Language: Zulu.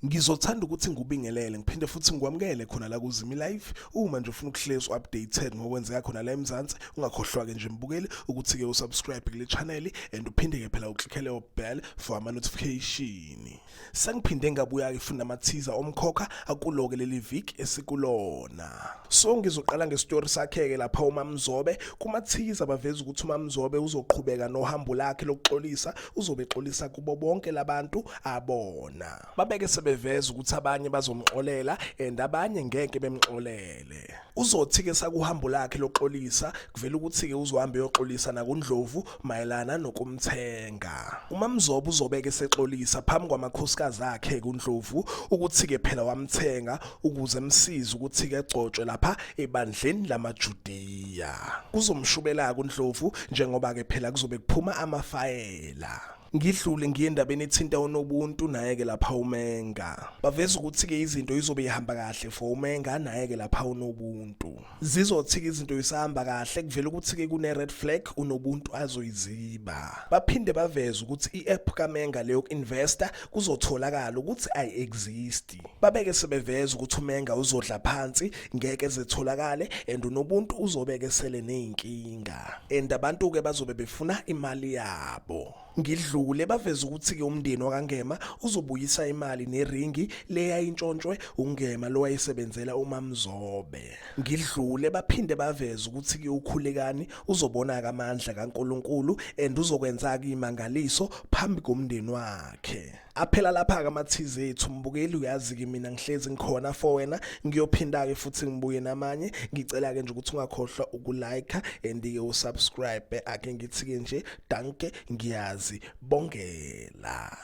Ngizothanda ukuthi ngikubingelele ngiphinde futhi ngikwamukele khona la kuZimi Live. Uma nje ufuna ukuhlezi updated ngokwenzeka khona la eMzansi, ungakhohlwa ke nje mbukeli ukuthi ke usubscribe kule channel and uphinde ke phela uclicke leyo bell for ama notification. Sengiphinde ngabuya ke futhi namathiza omkhokha akuloke leli viki esikulona. So ngizoqala ngestory sakhe ke lapha uMamzobe. Kumathiza baveza ukuthi uMamzobe uzoqhubeka nohambo lakhe lokuxolisa, uzobe exolisa kubo bonke labantu abona. Babeke sebeveza ukuthi abanye bazomxolela and abanye ngeke bemxolele. Uzothi ke sakuhambo lakhe lokuxolisa kuvela ukuthi ke uzohamba eyoxolisa nakuNdlovu mayelana nokumthenga. UMamzobe uzobeke sexolisa phambi kwamakhosikazi akhe kuNdlovu ukuthi ke phela wamthenga ukuze emsize ukuthi ke egcotshwe lapha ebandleni lamaJudiya. Kuzomshubela kuNdlovu njengoba ke phela kuzobe kuphuma amafayela. Ngidlule ngiye endabeni ethinta uNobuntu naye-ke lapha uMenga. Baveza ukuthi-ke izinto izobe ihamba kahle for uMenga naye-ke lapha uNobuntu. Zizothi-ke izinto isahamba kahle kuvela ukuthi-ke kune-red flag uNobuntu azoyiziba. Baphinde baveze ukuthi i-app kaMenga leyo ku-investor kuzotholakala ukuthi ayi-exist. Babeke sebeveza ukuthi uMenga uzodla phansi ngeke zetholakale and uNobuntu uzobeke sele nezinkinga and abantu ke bazobe befuna imali yabo. Ngidlule baveza ukuthi ke umndeni wakaNgema uzobuyisa imali neringi leyayintshontshwe uNgema lowayesebenzela uMamzobe. Ngidlule baphinde baveza ukuthi ke uKhulekani uzobona amandla kaNkuluNkulu and uzokwenza ke imangaliso phambi komndeni wakhe. Aphela lapha-ke amathizi ethu mbukeli, uyazi-ke mina ngihlezi ngikhona for wena. Ngiyophinda-ke futhi ngibuye namanye. Ngicela-ke nje ukuthi ungakhohlwa ukulike and-ke usubscribe. Ake ngithi-ke nje danke, ngiyazi bongela.